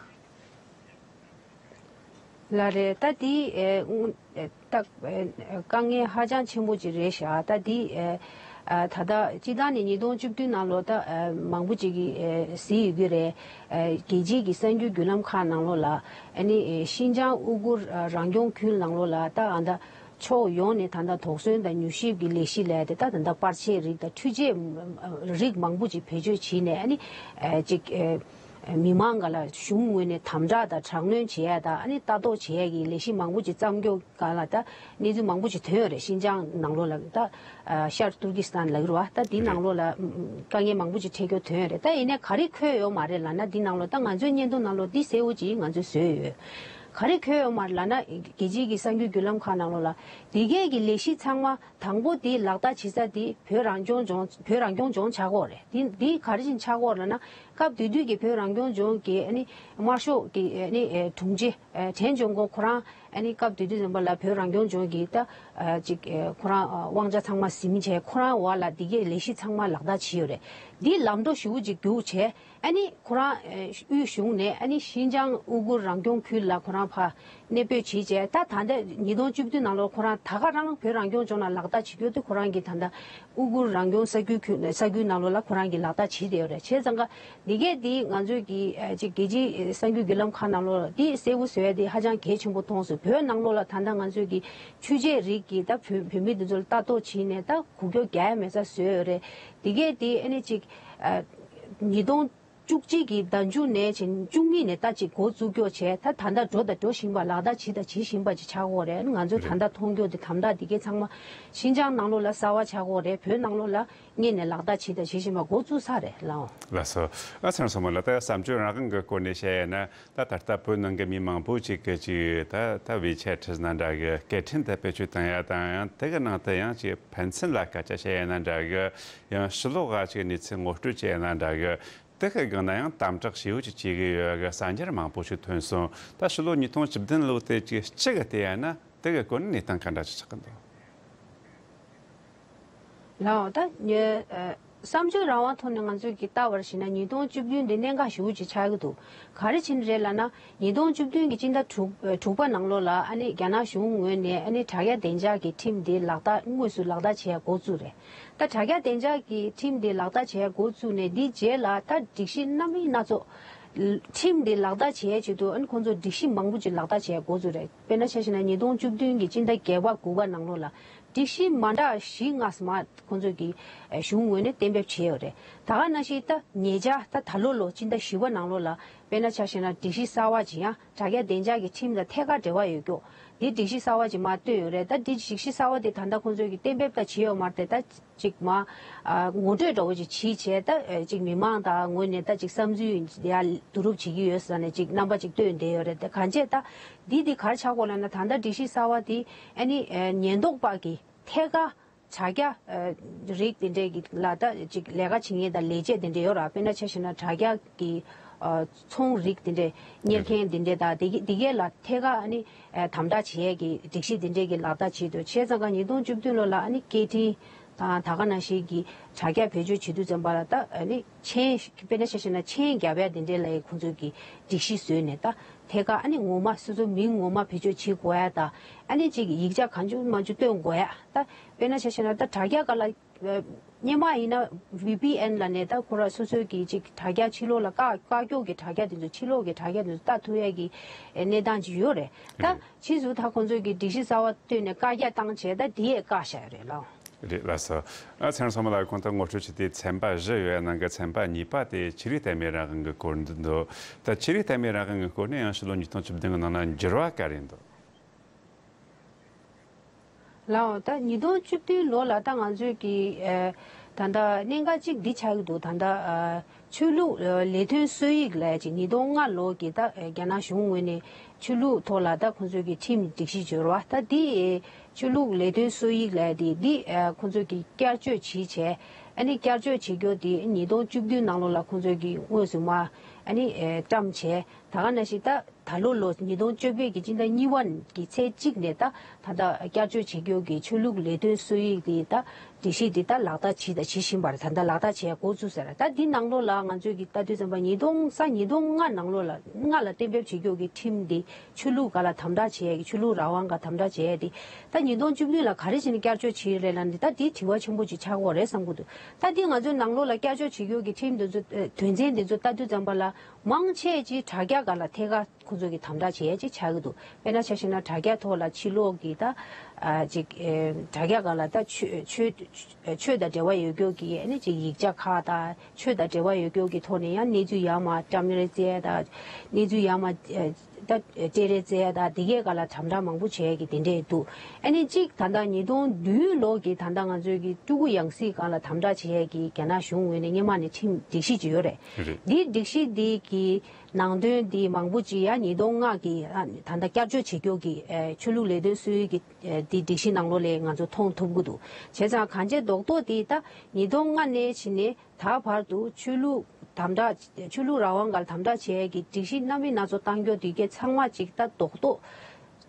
ལགས་རེད། ད་དེ་ཨེ་ད་ཨེ་དཀའ་ངལ་ཧ་ཅང་ཆེན་པོ་ཅིག་རེད་ཤག་ད་དེ་ཨེ་ཨ་ད་ལྟ་སྤྱིར་བཏང་ནས་ཉིས་སྟོང་བཅུ་བདུན་ནང་ལོགས་ད་ཨེ་མང་པོ་ཅིག་གིས་ཨེ་གཟིགས་ཡོད་ཀྱི་རེད། ཨེ་རྒྱལ་སྤྱིའི་གི་གསར་འགྱུར་བརྒྱུད་ལམ་ཁག་ནང་ལོགས་ལ་ཨ་ནི་ཨེ་ཤིན་ཅང་ཨུ་གུར་ཨ་རང་སྐྱོང་ཁུལ་ནང་ལོགས་ལ་ད་ཨ་ད་ཕྱོགས་ཡོངས་ནས་ད་ལྟ་དོགས་ཟོན་དང་མྱུལ་ཞིབ་ཀྱི་ལས་གཞི་ལས་དེ་ད་ད་ལྟ་པར་ཆས་རིགས་དང་འཕྲུལ་ཆས་རིགས་མང་པོ་ཅིག་བེད་སྤྱོད་བྱས་ནས་ཨ་ནི་ཨེ་ཅིག་ཨེ་མི་མང་ག་ལ་གཞུང་ངོས་ནས་དམ་དྲག་དང་དྲག་གནོན་བྱེད་ཡ་དང་ཨ་ནི་ལྟ་རྟོག་བྱེད་ཡ་གི་ལས་གཞི་མང་པོ་ཅིག་བརྩམས་རྒྱུ་ག་ལ་ད་གནས་ཚུལ་མང་པོ་ཅིག་ཐོན་ཡོད་རེད། ཤིན་ཅང་ནང་ལོགས་ལ་ད་ཤར་ཏུར་ཀི་སི་ཐན་ལབ་ཀྱི་རེད་བ། ད་དེའི་ནང་ལོགས་ལ་དཀའ་ངལ་མང་པོ་ཅིག་འཕྲད་རྒྱུ་ཐོན་ཡོད་རེད། ད་ཡིན་ནའི་ག་རེ་འཁོད་ཡོད་མ་རེད་ལབ་ན། དེའི་ནང་ལོགས་ད་ང་ཚོའི་བརྙན་ཐུང་ནང་ལོགས་འདི་གསལ་བོ་ཅིག་ང་ཚོས་བཟོས་ཡོད། ག་རེ་འཁོད་ཡོད་མ་རེད་ལབ་ན། རྒྱལ་སྤྱིའི་གི་གསར་འགྱུར་བརྒྱུད་ལམ་ཁག་ནང་ལོགས་ལ་འདི་གས་ཀྱི་ལས་གཞི་ཚང་མ་དང་པོ་དེ་ལག་བསྟར་བྱེད་ས་དེ་བོད་རང་སྐྱོང་ལྗོངས་བོད་རང་སྐྱོང་ལྗོངས་ཆགས་ཀྱི་ཡོད་རེད། དེ་དེ་ག་རེ་བཞིན་ཆགས་ཀྱི་ཡོད་རེད་ལབ་ན། སྐབས་དེ་དུས་ཀྱི་བོད་རང་སྐྱོང་ལྗོངས་ཀྱི་ཨ་ནི་དམར་ཤོག་གི་ཨ་ནི་དྲུང་ཆེ་ཨ་ཁྲེན་ཆོན་ཀོང་ཁོ་རང་ཨ་ནི་སྐབས་དེ་དུས་ཙམ་པ་ལ་བོད་རང་སྐྱོང་ལྗོངས་ཀྱི་ད་ཨ་ཅིག་ཨ་ཁོ་རང་ཨ་དབང་ཆ་ཚང་མ་ཟིན་བྱས་ཁོ་རང་འོག་ལ་འདི་གའི་ལས་གཞི་ཚང་མ་ལག་བསྟར་བྱས་ཡོད་རེད། འདི་ལམ་འགྲོ་ཞེ་པོ་ཅིག་རྒྱུགས་བྱས་ཨ་ནི་ཁོ་རང་ཨ་དབུས་གཞུང་ནས་ཨ་ནི་ཤིན་ཅང་ཨུ་གུར་རང་སྐྱོང་ཁུལ་ལ་ཁོ་རང་ཕར་གནས་སྤོས་བྱས་བྱས། ད་ད་ལྟ་ཉིས་སྟོང་བཅུ་བདུན་ནང་ལོགས་ཁོ་རང་ད་ག་རང་བོད་རང་སྐྱོང་ལྗོངས་ལ་ལག་བསྟར་བྱེད་རྒྱུ་དེ་ཁོ་རང་གི་ད་ལྟ་ཨུ་གུར་རང་སྐྱོང་ས་ཁུལ་ཁུལ་ས་ཁུལ་ནང་ལོགས་ལ་ཁོ་རང་གིས་ལག་བསྟར་བྱེད་བསྡད་ཡོད་རེད། བྱས་ཙང་ཀ་འདི་གས་འདི་ང་ཚོའི་གི་ཨ་ཅིག་རྒྱལ་སྤྱིའི་གསར་འགྱུར་བརྒྱུད་ལམ་ཁག་ནང་ལོགས་ལ་འདི་གསལ་པོ་བཟོ་ཡ་དེ་ཧ་ཅང་གལ་ཆེན་པོ་མཐོང་སོང་། བོད་ནང་ལོགས་ལ་ད་ལྟ་ང་ཚོའི་གི་འཕྲུལ་ཆས་རིགས་ཀྱི་ད་བོད་བོད་མི་འདི་ཚོ་ལ་ལྟ་རྟོག་བྱས་ནས་ད་གུག་ཀྱོག་རྒྱག་ཡ་མེད་ས་བཟོས་ཡོད་རེད། འདི་གས་འདི་ཨ་ནི་ཅིག་ཨ་ཉིས་སྟོང་བཅུ་གཅིག་གི་ཟླ་མཇུག་ནས་བྱས་བཅུ་གཉིས་ནས་ད་ཅིག་འགོ་བཙུགས་ཀྱོག་བྱས། ད་ད་ལྟ་འགྲོ་དང་འགྲོ་བཞིན་པ་ལག་བསྟར་བྱེད་དང་བྱེད་བཞིན་པ་ཅིག་ཆགས་ཀྱི་ཡོད་རེད། ང་ཚོས་ད་ལྟ་མཐོང་རྒྱུ་དེ་དམ་དྲག་འདི་གས་ཚང་མ་ཤིན་ཅང་ནང་ལོགས་ལ་གསར་པ་ཆགས་ཀྱི་ཡོད་རེད། བོད་ནང་ལོགས་ལ་སྔོན་ནས་ལག་བསྟར་བྱེད་དང་བྱེད་བཞིན་པ་འགོ་བཙུགས་ཚར་རེད་ལགས། ལགས་སོ། ཨ་ཚེ་རིང་མཚོ་མོ་ལགས། ད་བསམ་སྤྱོད་རང་དབང་གི་སྐོར་ནས་བཤད་ཡ་ན། ད་ད་ལྟ་བོད་ནང་གི་མི་མང་པོ་ཅིག་གིས་ཅིག་ད་ད་ཝེ་ཆེ་ཊི་ནང་འདྲ་གི་སྐད་འཕྲིན་དེ་བེད་སྤྱོད་བཏང་ཡ་དང་། ཡང་དེ་གི་ནང་དུ་ཡང་ཅིག་ཕན་ཚུན་ལ་སྐད་ཆ་བཤད་ཡ་ནང་འདྲ་གི། ཡང་ཕྱི་ལོགས་ག་ཅིག་གནས་ཚུལ་ངོ་སྤྲོད་བྱེད་ཡ་ནང་འདྲ་གི། དེ་གི་སྒང་ན་ཡང་དམ་དྲག་ཞེ་པོ་ཅིག་བྱེད་ཀྱི་ཡོད་གི་གསར་འགྱུར་མང་པོ་ཞིག་ཐོན་སོང་། ད་ཕྱི་ལོ་ཉིས་སྟོང་བཅུ་བདུན་ལོ་དེ་ཅིག་སྤྱི་གི་བལྟས་ཡ་ན་དེ་གི་སྐོར་ནས་གནས་སྟངས་ག་འདྲ་ཅིག་ཆགས་ཀྱི་འདུག་ལགས། ད་ཉེ་ཨ་བསམ་སྤྱོད་རང་དབང་ཐོག་ནས་ང་ཚོས་ཀྱི་ལྟ་བར་བྱས་ན་ཉིས་སྟོང་བཅུ་བདུན་འདི་གནད་འགག་ཞེ་པོ་ཅིག་ཆགས་ཀྱི་འདུག་ག་རེ་བྱས་ནས་རེད་ལབ་ན། ཉིས་སྟོང་བཅུ་བདུན་གྱི་སྤྱི་ཟླ་དྲུག་ཨ་དྲུག་པ་ནང་ལོགས་ལ་ཨ་ནི་རྒྱ་ནག་གཞུང་ངོས་ནས་ཨ་ནི་དྲ་རྒྱ་བདེ་འཇགས་ཀྱི་ཁྲིམས་འདི་ལག་བསྟར་དངོས་སུ་ལག་བསྟར་བྱེད་ཡ་འགོ་བཙུགས་རེད། ད་དྲ་རྒྱ་བདེ་འཇགས་ཀྱི་ཁྲིམས་འདི་ལག་བསྟར་བྱེད་ཡ་འགོ་བཙུགས་ནས་འདིའི་རྗེས་ལ་ད་སྒྲིག་གཞི་སྣ་མིན་སྣ་ཚོགས། ཁྲིམས་འདི་ལག་བསྟར་བྱེད་ཡ་ཆེད་དུ་ཨ་ནི་ཁོང་ཚོ་སྒྲིག་གཞི་མང་པོ་ཅིག་ལག་བསྟར་བྱེད་ཡ་འགོ་བཙུགས་རེད། དཔེར་ན་ཆ་བཞག་ན་ཉིས་སྟོང་བཅུ་བདུན་གྱི་སྤྱི་ཟླ་བརྒྱད་པ་དགུ་པ་ནང་ལོགས་ལ་སྒྲིག་གཞི་མ་འདྲ་བཞི་ལྔ་ཙམ་ཁོང་ཚོས་ཀྱི་ཨ་གཞུང་ངོས་ནས་གཏན་འབེབས་བྱས་ཡོད་རེད། ད་ག་ནང་བཞིན་ད་ཉེ་ཆར་ད་ད་ལོ་ལོ་སྤྱི་ཟླ་བཞི་པ་ནང་ལོགས་ལ་དཔེར་ན་ཆ་བཞག་ན་སྒྲིག་གཞི་གསར་བ་ཅིག་ཡང་དྲ་རྒྱ་བདེ་འཇགས་ཀྱི་ཁྲིམས་དང་ཐད་ཀར་འབྲེལ་བ་ཡོད་རྒྱུ། འདི་སྒྲིག་གཞི་གསར་བ་ཅིག་མར་བཏོན་ཡོད་རེད། ད་འདི་སྒྲིག་གཞི་གསར་བ་དེ་ད་ལྟ་ཁོང་ཚོས་ཀྱི་གཏན་འབེབས་ད་བྱས་ཡོད་མ་རེད་དེ། ད་ཅིག་མ་ཨ་ངོ་སྤྲོད་འདྲ་བོ་ཅིག་བྱས་བྱས། ད་ཨ་ཅིག་མི་མང་དང་ངོས་ནས་ད་ཅིག་བསམ་ཚུལ་ཡ་བསྡུ་རུབ་བྱེད་ཀྱི་ཡོད་ཟེར་ནས་ཅིག་རྣམ་པ་ཅིག་བཏོན་བསྡད་ཡོད་རེད་དེ། གང་བྱས་ད་འདི་འདི་ག་རེ་ཆགས་ཀྱི་ཡོད་ལབ་ན། ད་ལྟ་སྒྲིག་གཞི་གསར་བ་འདི་ཨ་ནི་ཨ་ཉེན་རྟོག་པ་གི་ཐད་ཀར་དྲ་རྒྱ་ཨ་རིགས་དེ་འདྲས་ཀྱི་ལ་ད་ཅིག་ལས་ཀ་བྱེད་མཁན་དང་ལས་བྱེད་དེ་འདྲས་ཡོད་ར། དཔེར་ན་ཆ་བཞག་ན་དྲ་རྒྱ་གི་ཨ་ཚོང་རིགས་དེ་འདྲས་གཉེར་མཁན་དེ་འདྲས་དང་། དེ་གི་དེ་གའི་ལ་ཐད་ཀར་ཨ་ནི་ཨ་དམ་དྲག་བྱེད་ཡས་ཀྱི་སྒྲིག་གཞི་དེ་འདྲས་ཀྱི་ལག་བསྟར་བྱེད་འདུག་བྱས་ཙང་ཀ་ཉིས་སྟོང་བཅུ་བདུན་ལོ་ལ་ཨ་ནི་སྐད་འཕྲིན་དང་ད་ག་ནང་བཞིན་གྱི་དྲ་རྒྱ་བེད་སྤྱོད་བྱེད་དུས་ཙམ་པ་ལ་ད་ཨ་ནི་མཆན། དཔེར་ན་ཆ་བཞག་ན་མཆན་རྒྱབ་ཡ་དེ་འདྲས་ལ་ཡི་ཁོང་ཚོས་ཀྱི་སྒྲིག་གཞི་བཟོས་ནས། ད་ཐད་ཀར་ཨ་ནི་ངོ་མ་སོ་སོའི་མིང་ངོ་མ་བེད་སྤྱོད་བྱེད་དགོས་ཡ་དང་། ཨ་ནི་ཅིག་ཡིག་ཆ་གང་བྱུང་མང་བྱུང་སྟོན་དགོས་ཡ། ད་དཔེར་ན་ཆ་བཞག་ན་ད་དྲ་རྒྱ་སྒང་ལ་སྔོན་མ་ཡིན་ན་ཝི་པི་ཨེན་ལབ་ནས་ད་ཁོ་ར་སོ་སོའི་གི་ཅིག་དྲ་རྒྱ་ཕྱི་ལོགས་ལ་བཀག་བཀག་ཀྱོག་གི་དྲ་རྒྱ་དེ་ཚོ་ཕྱི་ལོགས་གི་དྲ་རྒྱ་དེ་ཚོ་ལྟ་ཐུབ་ཡ་གི་གནས་སྟངས་ཅིག་ཡོད་རེད། ད་རེད། ཕྱིས་སུ་ད་ཁོང་ཚོས་གི་སྒྲིག་གཞི་གསར་བ་བཏོན་ནས་བཀག་རྒྱ་བཏང་བྱས། ད་དེ་ཡས་བཀག་བཞག་ཡོད་རེད་ལགས། རེད་ལགས་སོ། ཨ་ཚེ་རིང་མཚོ་མོ་ལགས། གོང་དུ་ངོ་སྤྲོད་བྱས་ཏེ་ཚན་པ་བཞི་ཡོད་ཡ་ནང་གི་ཚན་པ་གཉིས་པ་དེ་ཆོས་རིག་ལྟད་མོའི་རང་དབང་གི་སྐོར་འདུག་ད་ཆོས་རིག་ལྟད་མོའི་རང་དབང་གི་སྐོར་ནས་ཡང་ཕྱི་ལོ་ཉིས་སྟོང་བཅུ་བདུན་གི་ནང་ན་འགྱུར་བ་ག་རེ་འདུག་ལགས། ད་ཉིས་སྟོང་བཅུ་བདུན་ལོ་ལ་ད་ང་ཚོས་ཀྱི་ཨ་ ད་ལྟ་གནད་འགག་གཅིག་འདི་ཆགས་ཀྱི་འདུག་ད་ལྟ་ཨ་ཆོས་ལུགས་ཨ་ལས་དོན་སྲོལ་ཡིག་ལབ་ཅིག་ཉིས་སྟོང་ལྔ་ལོ་གི་ད་ཨ་རྒྱ་ནག་གཞུང་ངོས་ནས་ཆོས་ལུགས་ཐོག་ལ་ད་ཁོང་ཚོས་ཀྱི་ཁྲིམས་སྒྲིག་གཞི་བྱོས་ར་བ། ད་འདི་ཨེ་ཆོས་ལུགས་ལས་དོན་སྲོལ་ཡིག་ལབ་དེ་འདི་ཨ་ཁོང་ཚོས་ཀྱི་བསྐྱར་བཅོས་བྱས་བྱས། ཨ་ནི་བསྐྱར་བཅོས་བྱེད་རྒྱུ་དེ་ཉིས་སྟོང་བཅུ་བདུན་ནང་ལོགས་ལ་ཁོང་ཚོས་ཀྱི་དངོས་སུ་མ་ཨ་ནི་ཨེ་བཀྲམ་བྱས། ད་ག་ནང་བཞིན་ད་ད་ལོ་ལོ་ཉིས་སྟོང་བཅོ་བརྒྱད་ཀྱི་སྤྱི་ཟླ་གཉིས་པ་གི་ཚེས་གཅིག་ནས་ད་ད་ལྟ་བསྐྱར་བཅོས་བྱེད་རྒྱུ་གི་ཆོས་ལུགས་ལས་དོན་སྲོལ་ཡིག་དེ་ད་སྒྲིག་གཞི་དེ་ད་ལག་བསྟར་བྱས་དང་བྱེད་བཞིན་པ་རེད། ད་ལྟ་ལག་བསྟར་བྱས་འགོ་བཙུགས་ཟེར། ད་འདི་ནང་ལོགས་ལ་ང་ཚོས་ཀྱི་ལྟ་དུས་ཙམ་པ་ཉིས་སྟོང་ས་ཉིས་སྟོང་ལྔ་ནང་ལོགས་ལ་ལྔ་ལ་གཏན་འབེབས་བྱེད་རྒྱུ་གི་ཁྲིམས་དེ་ཆོས་ལུགས་སྒང་ལ་དམ་དྲག་བྱས་ཀྱི་ཆོས་ལུགས་རང་དབང་སྒང་དམ་དྲག་བྱས་ཏེ། ད་ཉིས་སྟོང་བཅུ་བདུན་ལ་ག་རེ་བྱས་ནས་བསྐྱར་བཅོས་བྱས་རེད་ལབ་ན། ད་འདི་དྲི་བ་ཆེན་པོ་ཅིག་ཆགས་ཀྱི་ཡོད་རེད་བསམ་གྱི་འདུག་ད་འདི་ང་ཚོའི་ནང་ལོགས་ལ་བསྐྱར་བཅོས་བྱེད་རྒྱུ་གི་ཁྲིམས་དེ་ཚོ་ཨ་དོན་ཚན་དེ་ཚོ་ལྟ་དུས་ཙམ་པ་ལ། མང་ཆེ་ཅིག་དྲ་རྒྱ་སྒང་ལ་ཐད་ཀར་ཁོང་ཚོ་གིས་དམ་དྲག་བྱེད་ཡས་ཅིག་ཆགས་ཀྱི་འདུག་དཔེར་ན་ཆ་བཞག་ན་དྲ་རྒྱ་ཐོག་ལ་ཕྱི་ལོགས་ཀྱི་ད་ཨ་ཅིག་ཨེ་དྲ་རྒྱ་སྒང་ལ་ད་ཆོས་ཆོས་ཆོས་དང་འབྲེལ་བ་ཡོད་རྒྱུ་གི་ཨ་ནི་ཅིག་ཡིག་ཆ་ཁག་དང་ཆོས་དང་འབྲེལ་བ་ཡོད་རྒྱུ་གི་ཐོག་ནས་ཡང་གནས་ཚུལ་ཡར་མར་བཀྲམ་རེས་བྱས་དང་གནས་ཚུལ་ཡར་མར་ཨེ་ད་སྤྲད་རེས་བྱས་དང་དེ་གའི་སྒང་ལ་དམ་དྲག་མང་པོ་བྱས་ཀྱི་དེ་འདྲས་འདུག་ཨ་ནི་ཅིག་ད་ལྟ་ཉིས་སྟོང་བདུན་ལོ་གི་ད་ལྟ་ང་ཚོའི་གི་སྤྲུལ་སྐུ་ཡང་སྲིད་སྒང་ལ་དམ་དྲག་བྱེད་ཡས་ཀྱི་རྒྱ་ནག་གཞུང་ངོས་ནས་སྔོན་མ་ནས་ཁྲིམས་སྒྲིག་གཞི་ཅིག་ཡོད་རེད། རེད། འདིའི་སྒྲིག་གཞི་འདི་གི་ནང་དོན་འདི་མང་པོ་ཅིག་ཡང་ཉིས་སྟོང་ལྔ་གི་ཨ་ད་ལྟ་བསྐྱར་བཅོས་བྱེད་རྒྱུ་གི་ཨེ་ཆོས་ལུགས་ལས་དོན་སྲོལ་ཡིག་གི་ཨེ་འདི་སྒྲིག་གཞི་ནང་ལོགས་ལ་ང་ཚོ་མཐོང་ཐུབ་ཀྱི་འདུག་བྱས་ཙང་གང་ཅི་རྡོག་རྡོག་འདི་ད་ཉིས་སྟོང་ལྔ་ནས་ཕྱིན་ནས་ད་བར་དུ་ཆོས་ལུགས་དམ་དྲག་ཆོས་ལུགས་རང་དབང་སྒང་དམ་དྲག་བྱེད་ཡས་ཀྱི་སྒྲིག་གཞི་སྣ་མིན་སྣ་ཚོགས་གཏང་རྒྱུ་དེ་གའི་ཚང་མ་ཅིག་ད་རྡོག་རྡོག་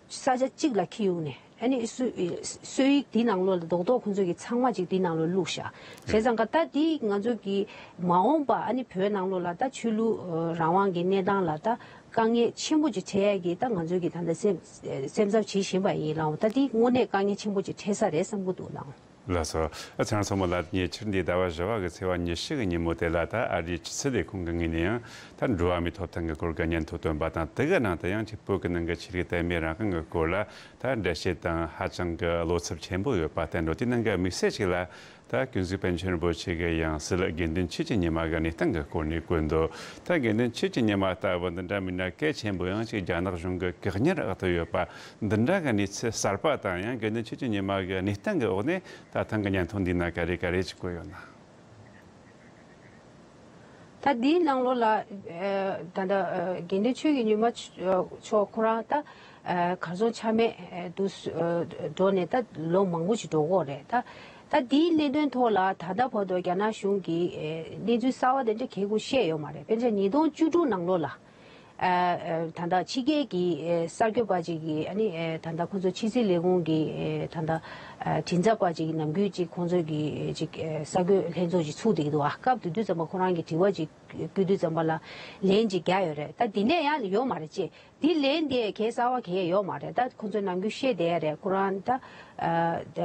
ས་ཆ་གཅིག་ལ་འཁྱེར་ཡོང་ནས་ཨ་ནི་སྲོལ་སྲོལ་ཡིག་འདི་ནང་ལོགས་ལ་རྡོག་རྡོག་ཁོང་ཚོ་གི་ཚང་མ་ཅིག་འདི་ནང་ལོགས་བླུགས་བཞག་བྱས་ཙང་ཀ་ད་འདི་ང་ཚོ་གི་མ་འོངས་པ་ཨ་ནི་བོད་ནང་ལོགས་ལ་ད་ཆོས་ལུགས་རང་དབང་གི་གནས་སྟངས་ལ་ད་དཀའ་ངལ་ཆེན་པོ་ཅིག་འཕྲད་ཡས་ཀྱི་ད་ང་ཚོ་གི་ད་ལྟ་སེམས་སེམས་འཚབ་བྱེད་བཞིན་པ་ཡིན་ལགས། ད་འདི་དངོས་གནས་དཀའ་ངལ་ཆེན་པོ་ཅིག་འཕྲད་ས་རེད་བསམ་གྱི་འདུག་ལགས། ལགས་སོ། ཨ་ཚེ་རིང་མཚོ་མོ་ལགས། ཉེ་ཆར་འདི་ཟླ་བ་བཞི་པ་གི་ཚེས་པ་ཉི་ཤུ་གི་ཉིན་མོ་དེ་ལ་ད་ཨ་རིའི་ཕྱི་སྲིད་ལས་ཁུངས་ཀྱི་ངོས་ནས་ཡང་ད་འགྲོ་བ་མིའི་ཐོབ་ཐང་གི་སྐོར་གྱི་སྙན་ཐོ་བཏོན་པ་དང་། དེ་གི་ནང་དུ་ཡང་ཅིག་བོད་ཀྱི་ནང་གི་ཆོས་ལུགས་དད་མོས་རང་དབང་གི་སྐོར་ལ་ད་འགྲེལ་བཤད་དང་ཧ་ཅང་གི་བློ་འཚབ་ཆེན་པོ་ཡོད་པ་བསྟན་འགྲོ། དེ་ནང་གི་དམིགས་བསལ་ཞིག་ལ་ད་ཀུན་གཟིགས་པཎ་ཆེན་རིན་པོ་ཆེ་གི་ཡང་སྲིད་དགེ་འདུན་ཆོས་ཀྱི་ཉི་མ་གི་གནས་སྟངས་ཀྱི་སྐོར་ནས་བཀོད་འདུག་ད་དགེ་འདུན་ཆོས་ཀྱི་ཉི་མ་ལྟ་བུ་འདི་འདྲ་མིན་ན་གལ་ཆེན་པོ་ཡང་ཅིག་རྒྱ་ནག་གཞུང་གི་བཀག་ཉར་འོག་ཏུ་ཡོད་པ་འདི་འདྲ་གི་གནས་ཚུལ་གསར་པ་དང་། ཡང་དགེ་འདུན་ཆོས་ཀྱི་ཉི་མ་གི་གནས་སྟངས་ཀྱི་འོག་ནས་ད་ཐེངས་ཀྱི་སྙན་ཐོ་འདི་ན་ག་རེ་ག་རེ་ཅིག་བཀོད་ཡོད་ན། ད་འདིའི་ནང་ལོགས་ལ་ཨ་ད་ལྟ་ཨ་དགེ་འདུན་ཆོས་ཀྱི་ཉི་མ་མཆོག་ཁོ་རང་ད་ཨ་གར་སོང་ཆ་མེད་ཨ་དུ་ཨ་འགྲོ་ནས་ད་ལོ་མང་པོ་ཞིག་འགྲོ་གི་ཡོད་རེད། ད་ད་འདིའི་གནད་དོན་ཐོག་ལ་ད་ལྟ་བར་དུ་རྒྱ་ནག་གཞུང་གིས་ཨ་གནས་ཚུལ་གསར་བ་དེ་འདྲ་གང་ཡང་བཤད་ཡོད་མ་རེད། དཔེར་ན་ཉིས་སྟོང་བཅུ་དྲུག་ནང་ལོགས་ལ། ཨ་ཨ་ད་ལྟ་ཕྱི་རྒྱལ་གྱི་ཨ་གསར་འགོད་པ་ཅིག་གིས་ཨ་ནི་ཨ་ད་ལྟ་ཁོང་ཚོ་ཕྱི་སྲིད་ལས་ཁུངས་ཀྱི་ཨ་ད་ལྟ་ཨ་མགྲིན་ཚབ་པ་ཅིག་ནམ་རྒྱུན་ཅིག་ཁོང་ཚོ་གི་ཅིག་ཨ་གསར་འགོད་ལྷན་ཚོགས་ཅིག་ཚུགས་བསྡད་ཀྱི་འདུག་ཨ་སྐབས་དེ་དུས་ཙམ་པ་ཁོ་རང་གིས་དྲི་བ་ཅིག་བསྐུལ་དུས་ཙམ་པ་ལ་ལན་ཅིག་རྒྱག་ཡོད་རེད། ད་འདི་ནས་ཡང་ཡོད་མ་རེད་ཅེས། འདི་ལན་དེ་གས་གསར་བ་གས་ཡོད་མ་རེད། ད་ཁོང་ཚོས་ནམ་རྒྱུན་བཤད་བསྡད་ཡ་རེད། ཁོ་རང་ད་ཨ་ད་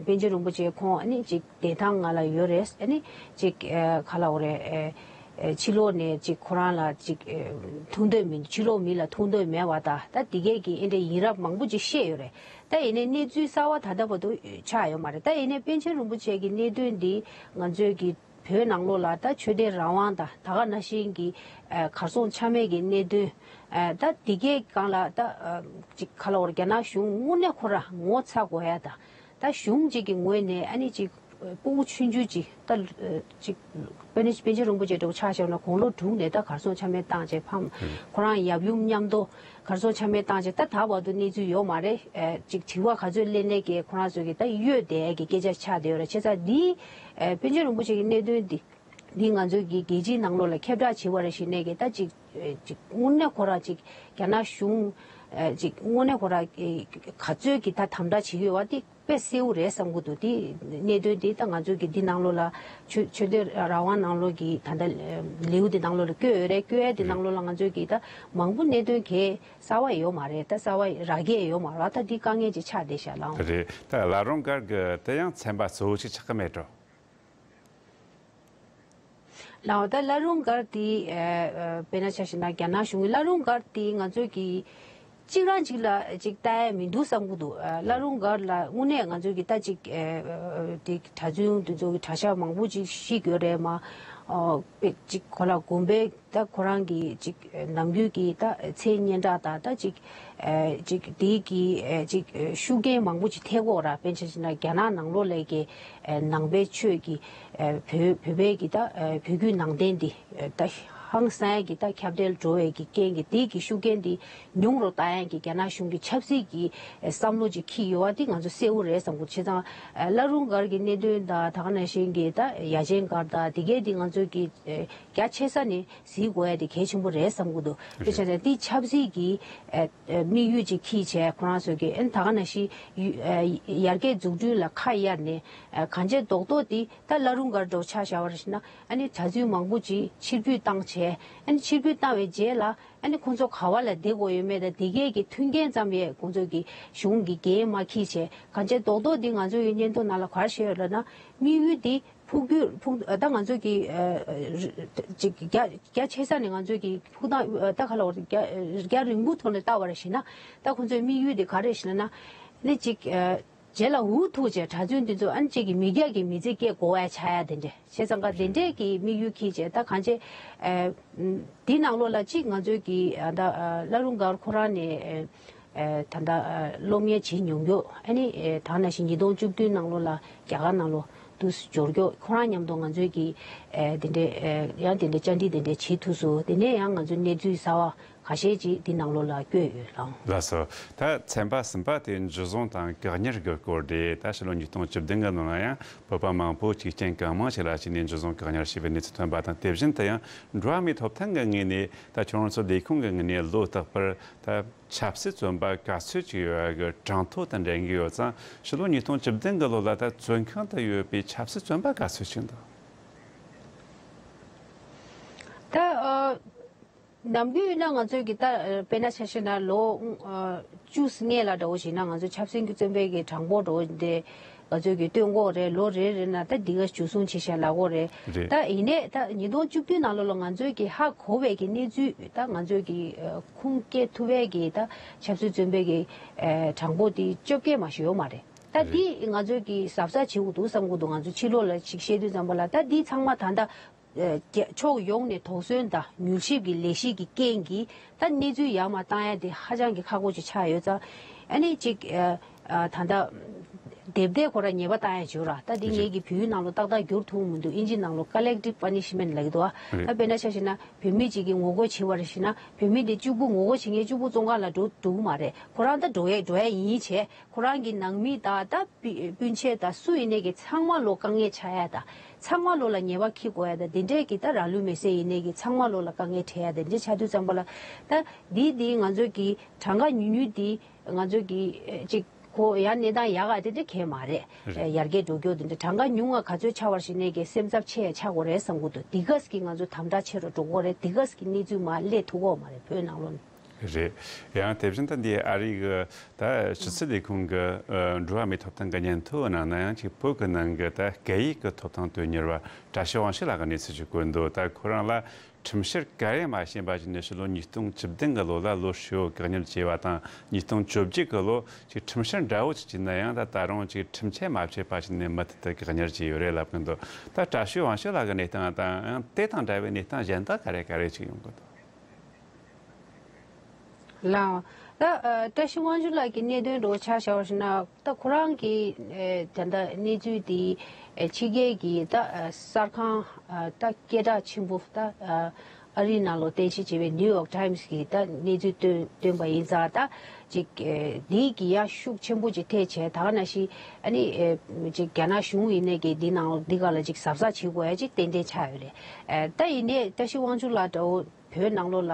པཎ་ཆེན་རིན་པོ་ཆེ་ཁོང་ཨ་ནི་ཅིག་བདེན་ཐང་ང་ལ་ཡོད་རེད། ཨ་ནི་ཅིག་ཨ་ག་ལབ་དགོས་རེད། ཨ་ཨ་ཕྱི་ལོགས་ནས་ཅིག་ཁོ་རང་ལ་ཅིག་ཨ་ཐུག་འདོད་མིན། ཕྱི་ལོགས་མི་ལ་ཐུག་འདོད་མེད་པ་དང་། ད་འདི་གས་ཀྱི་ཨེ་འདྲ་ཡིན་རབས་མང་པོ་ཅིག་བཤད་ཡོད་རེད། ད་ཡིན་ནའི་གནས་ཚུལ་གསར་བ་ད་ལྟ་བར་དུ་ཆགས་ཡོད་མ་རེད། ད་ཡིན་ནའི་པཎ་ཆེན་རིན་པོ་ཆེ་གི་གནད་དོན་འདི་ང་ཚོའི་གི་བོད་ནང་ལོགས་ལ་ད་ཆོས་དད་རང་དབང་དང་ད་ག་ནང་བཞིན་གྱི་ཨ་གར་སོང་ཆ་མེད་ཀྱི་གནད་དོན། ཨ་ད་འདི་གའི་སྒང་ལ་ད་ཨ་ཅིག་ག་ལབ་དགོས་རེད། རྒྱ་ནག་གཞུང་དངོས་གནས་ཁོ་རང་ངོ་ཚ་དགོས་ཡ་དང་། ད་གཞུང་གཅིག་གི་ངོས་ནས་ཨ་ནི་ཅིག་སྤུ་གུ་ཆུང་ཆུང་ཅིག་ད་ཨ་ཅིག་པཎ་ཆེན་རིན་པོ་ཆེ་འདྲ་བོ་ཆ་བཞག་ན་དགུང་ལོ་དྲུག་ནས་ད་གར་སོང་ཆ་མེད་བཏང་བྱས་ཕམ། ཁོ་རང་ཡབ་ཡུམ་མཉམ་དུ་གར་སོང་ཆ་མེད་བཏང་བྱས། ད་ད་བར་དུ་གནས་ཚུལ་ཡོད་མ་རེད། ཨ་ཅིག་དྲི་བ་ག་ཚོད་སླེབས་ནའི་གི་ཁོ་རང་ཚོ་གི་ད་གཡོལ་བསྡད་ཀྱི་སྐད་ཆ་ཆགས་བསྡད་ཡོད་རེད། བྱས་ཙང་འདི་ཨ་པཎ་ཆེན་རིན་པོ་ཆེ་གི་གནད་དོན་འདི་འདི་ང་ཚོའི་གི་རྒྱལ་སྤྱིའི་ནང་ལོགས་ལ་ཁྱབ་བསྒྲགས་བྱེད་པ་རེད་ཞུས་ནའི་གི་ད་ཅིག་ཨ་ཅིག་དངོས་གནས་ཁོ་རང་ཅིག་རྒྱ་ནག་གཞུང་ཨ་ཅིག་དངོས་གནས་ཁོ་རང་གི་ག་ཚོད་ཀྱི་ད་དམ་དྲག་བྱེད་ཀྱི་ཡོད་པ་དེ་དཔེ་གསལ་པོ་རེད་བསམ་གྱི་འདུག་དེ་གནད་དོན་དེ་ད་ང་ཚོས་ཀྱི་འདི་ནང་ལོགས་ལ་ཆོས་ཆོས་དད་རང་དབང་ནང་ལོགས་ཀྱི་ད་ལྟ་ལེའུ་འདི་ནང་ལོགས་ལ་བཀོད་ཡོད་རེད། བཀོད་ཡས་འདི་ནང་ལོགས་ལ་ང་ཚོས་ཀྱི་ད་མང་པོ་གནད་དོན་གས་གསར་པ་ཡོད་མ་རེད། ད་གསར་པ་རག་གི་ཡོད་མ་རེད། ད་འདི་དཀའ་ངལ་ཅིག་ཆགས་བསྡད་ཤག་ལགས། རེད། ད་བླ་རུང་སྒར་གྱི་དེ་ཡང་ཚན་པ་གཙོ་བོ་ཞིག་ཆགས་ཀྱི་མེད་འགྲོ། ལགས། ད་བླ་རུང་སྒར་དེ་ཨ་ཨ་དཔེར་ན་ཆ་བཞག་ན་རྒྱ་ནག་གཞུང་གི་བླ་རུང་སྒར་དེ་ང་ཚོས་ཀྱི་ གཅིག་རང་གཅིག་ལ་གཅིག་ལྟ་ཡ་མི་འདུག་བསམ་གྱི་འདུག་ཨ། བླ་རུང་སྒར་ལ་དངོས་གནས་ང་ཚོ་གི་ད་གཅིག་ཨ། དེ་གྲྭ་བཙུན་དེ་ཚོ་གི་གྲྭ་ཤག་མང་པོ་ཅིག་ཤི་དགོས་རེད་མ། ཨ། དཔེ་གཅིག་ཁོ་ལ་དགོན་པའི་ད་ཁོ་རང་གི་གཅིག་ནམ་རྒྱུན་གྱི་ད་མཚན་སྙན་གྲགས་དང་ད་གཅིག་ཨ། གཅིག་དེ་གི་ཨ། གཅིག་ཤུགས་རྐྱེན་མང་པོ་ཅིག་ཐེབས་ཀྱི་ཡོད་ར། དཔེ་ཆ་བཞག་ན་རྒྱ་ནག་ནང་ལོགས་ལ་གི་ཨ། ནང་པའི་ཆོས་ཀྱི་ཨ། བོད་བོད་པའི་གི་ད་ཨ། བོད་བརྒྱུད་ནང་བསྟན་འདི་ཨ། ད་ཧང་སང་གི་ད་ཁྱབ་གདལ་འགྲོ་བའི་གི་རྐྱེན་གྱིས་དེ་གི་ཤུགས་རྐྱེན་འདི་ཉུང་རུ་བཏང་ཡག་གི་རྒྱ་ནག་གཞུང་གི་ཆབ་སྲིད་ཀྱི་བསམ་བློ་ཅིག་འཁྱེར་ཡོད་པ་འདི་ང་ཚོ་གསལ་པོ་རེད་བསམ་གྱི། བྱས་ཙང་བླ་རུང་སྒར་གྱི་གནད་དོན་དང་ད་ག་ནང་བཞིན་གྱི་ད་ཡ་ཆེན་སྒར་དང་དེ་གའི་འདི་ང་ཚོ་གི་རྒྱ་ཆེ་ས་ནས་གཟིགས་དགོས་ཡ་དེ་གལ་ཆེན་པོ་རེད་བསམ་གྱི་འདུག་དེ་བྱས་ཙང་འདི་ཆབ་སྲིད་ཀྱི་དམིགས་ཡུལ་ཅིག་འཁྱེར་བྱས་ཁོ་རང་ཚོ་གི་ཨ་ནི་ད་ག་ནང་བཞིན་ཡར་རྒྱས་འཛུགས་སྐྲུན་ལ་ཁ་གཡར་ནས་གང་བྱས་རྡོག་རྡོག་འདི་ད་བླ་རུང་སྒར་འདྲ་བོ་ཆ་བཞག་པ་རེད་ཟེར་ན། ཨ་ནི་གྲྭ་བཙུན་མང་པོ་ཅིག་ཕྱིར་འབུད་བཏང་བྱས། ཨ་ནི་ཕྱིར་འབུད་བཏང་བའི་རྗེས་ལ་ཨ་ནི་ཁོང་ཚོ་ག་བ་ལ་བསྡད་དགོས་ཡོད་མེད་དང་དེ་གའི་གི་མཐུན་རྐྱེན་ཙམ་ཡས་ཁོང་ཚོ་གི་གཞུང་གི་འགན་མ་འཁྱེར་བྱས། གང་བྱས་རྡོག་རྡོག་འདི་ང་ཚོ་ཡི་སྙན་ཐོ་ནང་ལ་ག་རེ་བཤད་ཡོད་ལབ་ན། དམིགས་ཡུལ་འདི་ཕུགས་རྒྱུད་ཕུགས་ད་ང་ཚོ་གི་ཨ་ཅིག་རྒྱ་རྒྱ་ཆེ་ས་ནས་ང་ཚོ་གི་ཕུགས་ཐང་ད་ག་ལ་བར་རྒྱ་རྒྱ་རིང་པོ་ཐོག་ནས་བལྟ་བ་རེད་ཟེར་ན། ད་ཁོང་ཚོའི་དམིགས་ཡུལ་འདི་ག་རེ་ཟེར་ན། ནི་ཅིག་ཨ། རྗེས་ལ་འུ་ཐུག་བྱས་གྲྭ་བཙུན་དེ་ཚོ་ཨ་ནི་གཅིག་གི་མི་སྐྱ་གི་མི་ཚེ་སྐྱེལ་དགོས་པ་ཆགས་ཡ་དེ་འདྲས། བྱས་ཙང་ཀ་དེ་འདྲས་ཀྱི་དམིགས་ཡུལ་འཁྱེར་བྱས་ད་གང་བྱས། ཨ། འདི་ནང་ལོགས་ལ་གཅིག་ང་ཚོའི་གི་ཨ་ད་ཨ་བླ་རུང་སྒར་ཁོ་རང་ནས་ཨ་ད་ལྟ་ཨ་སློབ་གཉེར་བྱེད་མྱོང་རྒྱུ། ཨ་ནི་ཨ་ད་ནང་བཞིན་ཉིས་སྟོང་བཅུ་བདུན་ནང་ལོགས་ལ་རྒྱ་གར་ནང་ལོགས་དུ་འབྱོར་རྒྱུ། ཁོ་རང་མཉམ་དུ་ང་ཚོའི་གི་ཨ་དེ་འདྲས་ཨ་ཡང་དེ་འདྲས་བཅར་འདྲི་དེ་འདྲས་བྱེད་ཐུབ་སོང་། དེ་ནས་ཡང་ང་ཚོའི་གནས་ཚུལ་གསར་བ་ཁ་ཤས་ཅིག་འདི་ནང་ལོགས་ལ་བཀོད་ཡོད་ལགས། ལགས་སོ། ད་ཚན་པ་གསུམ་པ་དེ་འཇུ་བཟུང་དང་བཀག་ཉར་གྱི་སྐོར་རེད། ད་ཕྱི་ལོ་ཉིས་སྟོང་བཅུ་བདུན་གྱི་ནང་ལ་ཡང་བོད་པ་མང་པོ་ཅིག་རྐྱེན་གང་མང་ཞིག་ལ་ཕྱིན་ནས་འཇུ་བཟུང་བཀག་ཉར་བྱས་པའི་གནས་ཚུལ་ཐོན་པ་དང་། དེ་བཞིན་དུ་ཡང་འགྲོ་བ་མིའི་ཐོབ་ཐང་གི་ངོས་ནས་ད་ཁྱོད་རང་ཚོ་ལས་ཁུངས་ཀྱི་ངོས་ནས་ལོ་རྟག་པར་ད་ཆབ་སྲིད་བཙོན་པ་ག་ཚོད་ཅིག་ཡོད་ཡ་གི་གྲངས་ཐོ་དང་འགྲན་གྱི་ཡོད་ཙང་། ཕྱི་ལོ་ཉིས་སྟོང་བཅུ་བདུན་གྱི་ལོ་ལ་ད་བཙོན་ཁང་དུ་ཡོད་པའི་ཆབ་སྲིད་བཙོན་པ་ག་ཚོད་ཅིག་འདུག་ད་ཨ། ནམ་རྒྱུན་ཡིན་ན་ང་ཚོའི་གི་ད་དཔེར་ན་ཆ་བཞག་ན་ལོ་ཨ་བཅུ་སྔས་ལ་འདྲ་བོ་ཞིག་ན་ང་ཚོ་ཆབ་སྲིད་ཀྱི་བཙོན་པའི་གི་གྲངས་འབོར་འདྲ་བོ་འདི་ང་ཚོའི་གི་སྟོན་གོ་རེད། ལོ་རེ་རེ་ན་ད་འདི་ག་འཇུ་བཟུང་བྱེད་བཞག་ལབ་གོ་རེད། རེད། ད་ཡིན་ནའི་ད་ཉིས་སྟོང་བཅུ་བདུན་ནང་ལོ་ལ་ང་ཚོའི་གི་ཧ་གོ་བའི་གི་གནས་ཚུལ་ད་ང་ཚོའི་གི་ཨ་ཁུངས་སྐྱེལ་ཐུབ་པའི་གི་ད་ཆབ་སྲིད་བཙོན་པའི་གི་ཨ་གྲངས་འབོར་དེ་བཅོ་བརྒྱད་མ་ཞིག་ཡོད་མ་རེད། ད་རེད། འདི་ང་ཚོའི་གི་གཟབ་གཟབ་བྱེད་དགོས་འདུག་བསམ་གྱི་འདུག་ང་ཚོ་ཕྱི་ལོགས་ལ་ཅིག་བཤད་དུས་ཙམ་པ་ལ་ད་འདི་ཚང་མ་ད་ལྟ་ཨ་རྒྱ་ཕྱོགས་ཡོངས་ནས་དོགས་ཟོན་དང་མྱུལ་ཞིབ་ཀྱི་ལས་གཞི་གི་རྐྱེན་གྱིས་ད་གནས་ཚུལ་ཡར་མར་བཏང་ཡ་དེ་ཧ་ཅང་གི་ཁག་པོ་ཅིག་ཆགས་ཡོད་ཙང་། ཨ་ནི་ཅིག་ཨ་ཨ་ད་ལྟ་དེབ་དེ་ཁོ་ར་ཉེས་པ་བཏང་ཡ་བྱོས་ར། ད་འདི་ངེད་ཀྱི་བོད་ཡིག་ནང་ལོ་ཏག་ཏག་བསྒྱུར་ཐུབ་མི་འདུག་ཨིན་ཇི་ནང་ལོ་collective punishment་ལབ་ཀྱི་འདུག་ཨ། རེད། ད་དཔེར་ན་ཆ་བཞག་ན་བོད་མི་ཅིག་གིས་ངོ་རྒོལ་བྱེད་པ་རེད་ཟེར་ན། བོད་མི་དེ་གཅིག་པུ་ངོ་རྒོལ་བྱེད་མཁན་གཅིག་པུ་བཙོན་ཁང་ལ་འགྲོ་འགྲོ་གི་མ་རེད། ཁོ་རང་ད་འགྲོ་ཡ་འགྲོ་ཡ་ཡིན་བྱས། ཁོ་རང་གི་ནང་མི་དང་ད་སྤུན་སྤུན་མཆེད་དང་སུ་ཡིན་ནའི་གི་ཚང་མ་ལོ་དཀའ་ངལ་ཆགས་ཡ་དང་། ཚང་མ་ལོ་ལ་ཉེས་པ་འཁྱེར་དགོས་ཡ་དང་། དེ་འདྲའི་གི་ད་རང་ལུས་མེར་སྲེག་ཡིན་ནའི་གི་ཚང་མ་ལོ་ལ་དཀའ་ངལ་འཕྲད་ཡ་དེ་འདྲ་ཆགས་དུས་ཙམ་པ་ལ། ད་འདི་འདི་ང་ཚོ་གི་གྲངས་ཀ་ཉུང་ཉུང་འདི་ང་ཚོ་གི་ཨེ་ཅིག་ཁོ་ཡང་གནས་སྟངས་ཡག་ག་དེ་འདྲ་གང་ཡང་མ་རེད། རེད། ཡར་རྒྱས་འགྲོ་རྒྱུ་དེ་འདྲ་གྲངས་ཀ་ཉུང་བ་ག་ཚོད་ཆགས་པ་ཞིག་ནས་གི་སེམས་འཚབ་ཆེ་ཡ་ཆགས་དགོས་རེད་བསམ་གྱི་འདུག་འདི་ག་ཟིག་གི་ང་ཚོ་དམ་དྲག་ཆེ་རུ་འགྲོ་གི་རེད། འདི་ག་ཟིག་གི་གནས་ཚུལ་མར་སླེབས་ཐུབ་ཀྱི་ཡོད་མ་རེད་བོད་ནང་ལོགས་ནས། རེད། ཡང་དེ་བཞིན་དུ་འདི་ཨ་རི་གི་ད་ཕྱི་སྲིད་ལས་ཁུངས་ཀྱི་ཨ་འགྲོ་བ་མིའི་ཐོབ་ཐང་གི་སྙན་ཐོའི་ནང་ན་ཡང་ཅིག་བོད་ཀྱི་ནང་གི་ད་སྐད་ཡིག་གི་ཐོབ་ཐང་དོན་གཉེར་བ་བཀྲ་ཤིས་དབང་ཕྱུག་ལགས་ཀྱི་གནས་ཚུལ་ཅིག་བཀོད་འདུག་ད་ཁོ་རང་ལ་ཁྲིམས་བཤེར་ག་རེ་མ་བྱས་པ་ཞིག་ནས་ཕྱི་ལོ་ཉིས་སྟོང་བཅུ་བདུན་གྱི་ལོ་ལ་ལོ་ཧྲིལ་བོ་བཀག་ཉར་བྱས་པ་དང་། ཉིས་སྟོང་བཅོ་བརྒྱད་ཀྱི་ལོ་ཅིག་ཁྲིམས་བཤེར་འདྲ་བོ་ཅིག་བྱས་ན་ཡང་ད་ད་རུང་ཅིག་ཁྲིམས་ཆད་མ་བཅད་པ་ཞིག་ནས་མུ་མཐུད་དུ་བཀག་ཉར་བྱས་ཡོད་རེད་ལབ་ཀྱི་འདུག་ད་བཀྲ་ཤིས་དབང་ཕྱུག་ལགས་ཀྱི་གནས་སྟངས་དང་ཡང་དེ་དང་འདྲ་བའི་གནས་སྟངས་གཞན་དག་ག་རེ་ག་རེ་ཅིག་ཡོང་གི་འདུག་ལགས། ད་ཨ་བཀྲ་ཤིས་དབང་ཕྱུག་ལགས་ཀྱི་གནད་དོན་འདྲ་བོ་ཆ་བཞག་པ་ཞིག་ན། ད་ཁོ་རང་གི་ཨེ་ད་ལྟ་གནས་ཚུལ་དེ་ཨེ་ཕྱི་རྒྱལ་གྱི་ད་ཨ་གསར་ཁང་ཨ་ད་སྐད་གྲགས་ཆེན་པོ་ད་ཨ་ཨ་རིའི་ནང་ལོགས་རྟེན་གཞི་བྱས་པའི་ནིའུ་ཡོག་ཊའིམ་སི་གིས་ད་གནས་ཚུལ་བཏོན་བཏོན་པ་ཡིན་ཙང་། ད་ཅིག་ཨེ་འདི་གི་ཡང་ཤུགས་ཆེན་པོ་ཅིག་ཐེབས་བྱས། ད་ག་ནང་བཞིན་ཨ་ནི་ཨེ་ཅིག་རྒྱ་ནག་གཞུང་ཡིན་ནའི་གི་འདི་ནང་འདི་ག་ལ་ཅིག་གཟབ་གཟབ་བྱེད་དགོས་ཡ་ཅིག་ཏན་ཏན་ཆགས་ཡོད་རེད། ཨེ་ད་ཡིན་ནའི་བཀྲ་ཤིས་དབང་ཕྱུག་ལགས་འདྲ་བོ་བོད་ནང་ལོགས་ལ་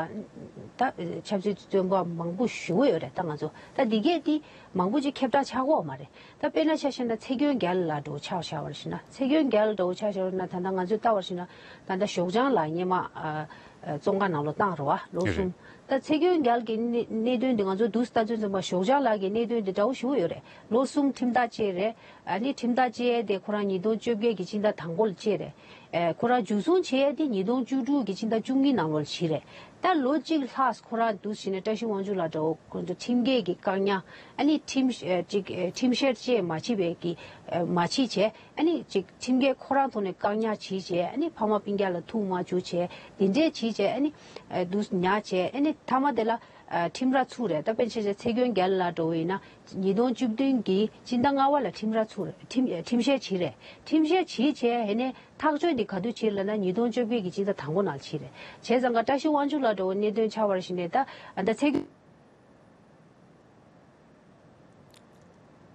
ད་ཆབ་སྲིད་བཙོན་པ་མང་པོ་ཞེ་པོ་ཡོད་རེད། ད་ང་ཚོ་ད་འདི་གས་འདི་མང་པོ་ཅིག་ཁྱབ་བསྒྲགས་ཆགས་ཀྱི་ཡོད་མ་རེད། ད་དཔེར་ན་ཆ་བཞག་ན་ཚེ་མགོན་རྒྱལ་ལགས་འདྲ་བོ་ཆ་བཞག་པ་ཞིག་ན། ཚེ་མགོན་རྒྱལ་འདྲ་བོ་ཆ་བཞག་པ་ན་ད་ལྟ་ང་ཚོས་ལྟ་བ་ཞིག་ན་ད་ལྟ་ཞོགས་ལྗང་ལགས་སྔོན་མ་ཨ་ཨ་བཙོན་ཁང་ནང་ལོགས་བཏང་རེད་བ། ལོ་གསུམ། ད་ཚེ་མགོན་རྒྱལ་གྱི་གནད་གནད་དོན་འདི་ང་ཚོ་དུས་ལྟ་ཚུལ་ཙམ་པ་ཞོགས་ལྗང་ལགས་ཀྱི་གནད་དོན་འདི་འདྲ་བོ་ཞེ་པོ་ཡོད་རེད། ལོ་གསུམ་ཁྲིམས་ཐག་བཅད་རེད། ཨ་ནི་ཁྲིམས་ཐག་བཅད་དེ་ཁོ་རང་ཉིས་སྟོང་བཅོ་བརྒྱད་ཀྱི་སྤྱི་ཟླ་དང་པོ་ལ་བཅད་རེད། ཨེ་ཁོ་རང་འཇུ་བཟུང་བྱས་དེ་ཉིས་སྟོང་བཅུ་དྲུག་གི་ཕྱི་ཟླ་བཅུ་གཉིས་ནང་ལོགས་ལ་བྱས་རེད། ད་ལོ་གཅིག་ལྷག་ཁོ་རང་འདུག་བྱས་ནས་བཀྲ་ཤིས་དབང་ཕྱུག་ལགས་འདྲ་བོ་ཁོ་ཚོ་ཁྲིམས་འགལ་གྱི་བཀག་ཉར། ཨ་ནི་ཁྲིམས་ཨ་ཅིག་ཨ་ཁྲིམས་བཤེར་བཅས་མ་བྱས་པའི་གི་ཨ་མ་བྱས་བྱས། ཨ་ནི་ཅིག་ཁྲིམས་འགལ་ཁོ་རང་ཐོག་ནས་བཀག་ཉར་བྱས་བྱས། ཨ་ནི་ཕ་མ་སྤུན་ཀྱག་ལ་ཐུག་མ་བཅུག་བྱས། དེ་འདྲས་བྱས་བྱས། ཨ་ནི་ཨ་འདུག་ཉར་བྱས། ཨ་ནི་མཐའ་མ་དེ་ལ་ཨ་ཁྲིམས་ར་ཚུགས་རེད། ད་དཔེར་ན་ཆ་བཞག་ཚེ་མགོན་རྒྱལ་ལགས་འདྲ་བོ་ཡིན་ན་ཉིས་སྟོང་བཅུ་བདུན་གྱི་སྤྱི་ཟླ་ལྔ་པ་ལ་ཁྲིམས་ར་ཚུགས་རེད། ཁྲིམས་ཁྲིམས་བཤེར་བྱས་རེད། ཁྲིམས་བཤེར་བྱས་བྱས། ཨ་ནི་ཐག་གཅོད་དེ་ག་དུས་བྱས་ལབ་ན་ཉིས་སྟོང་བཅོ་བརྒྱད་ཀྱི་སྤྱི་ཟླ་དང་པོ་ནང་ལ་བྱས་རེད། བྱས་ཙང་ཀ་བཀྲ་ཤིས་དབང་ཕྱུག་ལགས་འདྲ་བོ་གནད་དོན་ཆགས་པ་རེད་བྱས་ནས། ད་ད་ཚེ་མགོན།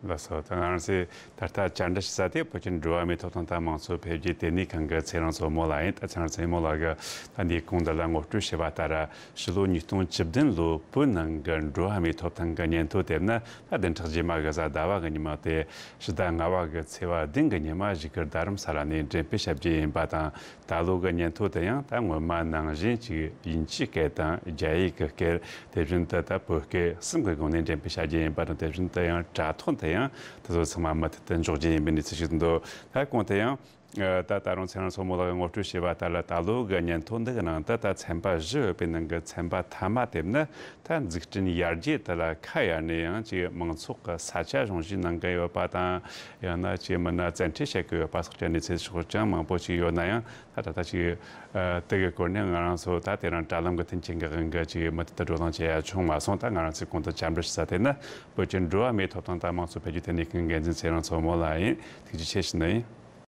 ལགས་སོ། ད་ང་རང་ཚོས་ད་ལྟ་བཅར་འདྲི་ཞུ་ས་དེ་བོད་ཀྱི་འགྲོ་བ་མིའི་ཐོབ་ཐང་དང་དམངས་གཙོ་འཕེལ་རྒྱས་ལྟེ་གནས་ཁང་གི་ཚེ་རིང་མཚོ་མོ་ལགས་ཡིན། ད་ཚེ་རིང་མཚོ་མོ་ལགས་ཀྱིས་ད་འདིའི་གོང་དུ་ལ་ངོ་སྤྲོད་བྱས་པ་ལྟར། ཕྱི་ལོ་ཉིས་སྟོང་བཅུ་བདུན་ལོ་བོད་ནང་གི་འགྲོ་བ་མིའི་ཐོབ་ཐང་གི་སྙན་ཐོ་དེབ་ནི་ད་བདུན་ཕྲག་རྗེས་མ་གི་གཟའ་ཟླ་བ་གི་ཉི་མ་སྟེ་ཕྱི་ཟླ་ལྔ་པ་གི་ཚེས་པ་བདུན་གི་ཉི་མ་བཞུགས་སྒར་རྡ་རམ་ས་ལ་ནས་འགྲེམས་སྤེལ་བྱ་རྒྱུ་ཡིན་པ་དང་། ད་ལོ་གི་སྙན་ཐོ་དེ་ཡང་ད་སྔོན་མ་ནང་བཞིན་ཅིག་དབྱིན་ཇིའི་སྐད་དང་རྒྱ་ཡིག་གི་སྐད། དེ་བཞིན་དུ་ད་བོད་སྐད་གསུམ་གྱི་སྒོ་ནས་འགྲེམས་སྤེལ་བྱ་རྒྱུ་ཡིན་པ་དང་། དེ་བཞིན་དུ་ཡང་དྲ་ཐོག་ཏུ་ཡང་དེ་ཚོ་ཚང་མ་མུ་མཐུད་དུ་འཇོག་རྒྱུ་ཡིན་པའི་གནས་ཚུལ་ཞིག་འདུག་ད་གོང་དུ་ཡང་ད་ད་རུང་ཚེ་རིང་མཚོ་མོ་ལགས་ཀྱིས་ངོ་སྤྲོད་བྱས་པ་ལྟར་ལ། ད་ལོ་གི་སྙན་ཐོ་འདི་གི་ནང་དུ་ད་ཚན་པ་བཞི་ཡོད་པའི་ནང་གི་ཚན་པ་མཐའ་མ་དེ་ནི་ད་འཛུགས་སྐྲུན་ཡར་རྒྱས་དེ་ལ་ཁ་གཡར་ནས་ཡང་ཅིག་མང་ཚོགས་ཀྱི་ས་ཆ་གཞུང་བཞེས་གནང་གི་ཡོད་པ་དང་། ཡང་ན་ཅིག་མིན་ན་བཙན་ཁྲིད་བྱེད་ཀྱི་ཡོད་པ་སོགས་ཀྱི་གནས་ཚུལ་སོགས་ཀྱང་མང་པོ་ཞིག་ཡོད་ན་ཡང་། ད་ད་ལྟ་ཅིག་ཨ་དེ་གི་སྐོར་ནས་ང་རང་ཚོ་ད་དེ་རིང་དྲ་ལམ་གྱི་མཐུན་རྐྱེན་གྱི་དབང་གིས་ཅིག་མུ་མཐུད་དུ་བགྲོ་གླེང་བྱེད་ཡ་བྱུང་མ་སོང་། ད་ང་རང་ཚོས་གོང་དུ་བཅར་འདྲི་ཞུ་ས་དེ་ནི་བོད་ཀྱི་འགྲོ་བ་མིའི་ཐོབ་ཐང་དང་དམངས་གཙོ་འཕེལ་རྒྱས་ལྟེ་གནས་ཁང་འགན་འཛིན་ཚེ་རིང་མཚོ་མོ་ལགས་ཡིན། ཐུགས་རྗེ་ཆེ་ཞུ་ནི་ཡིན།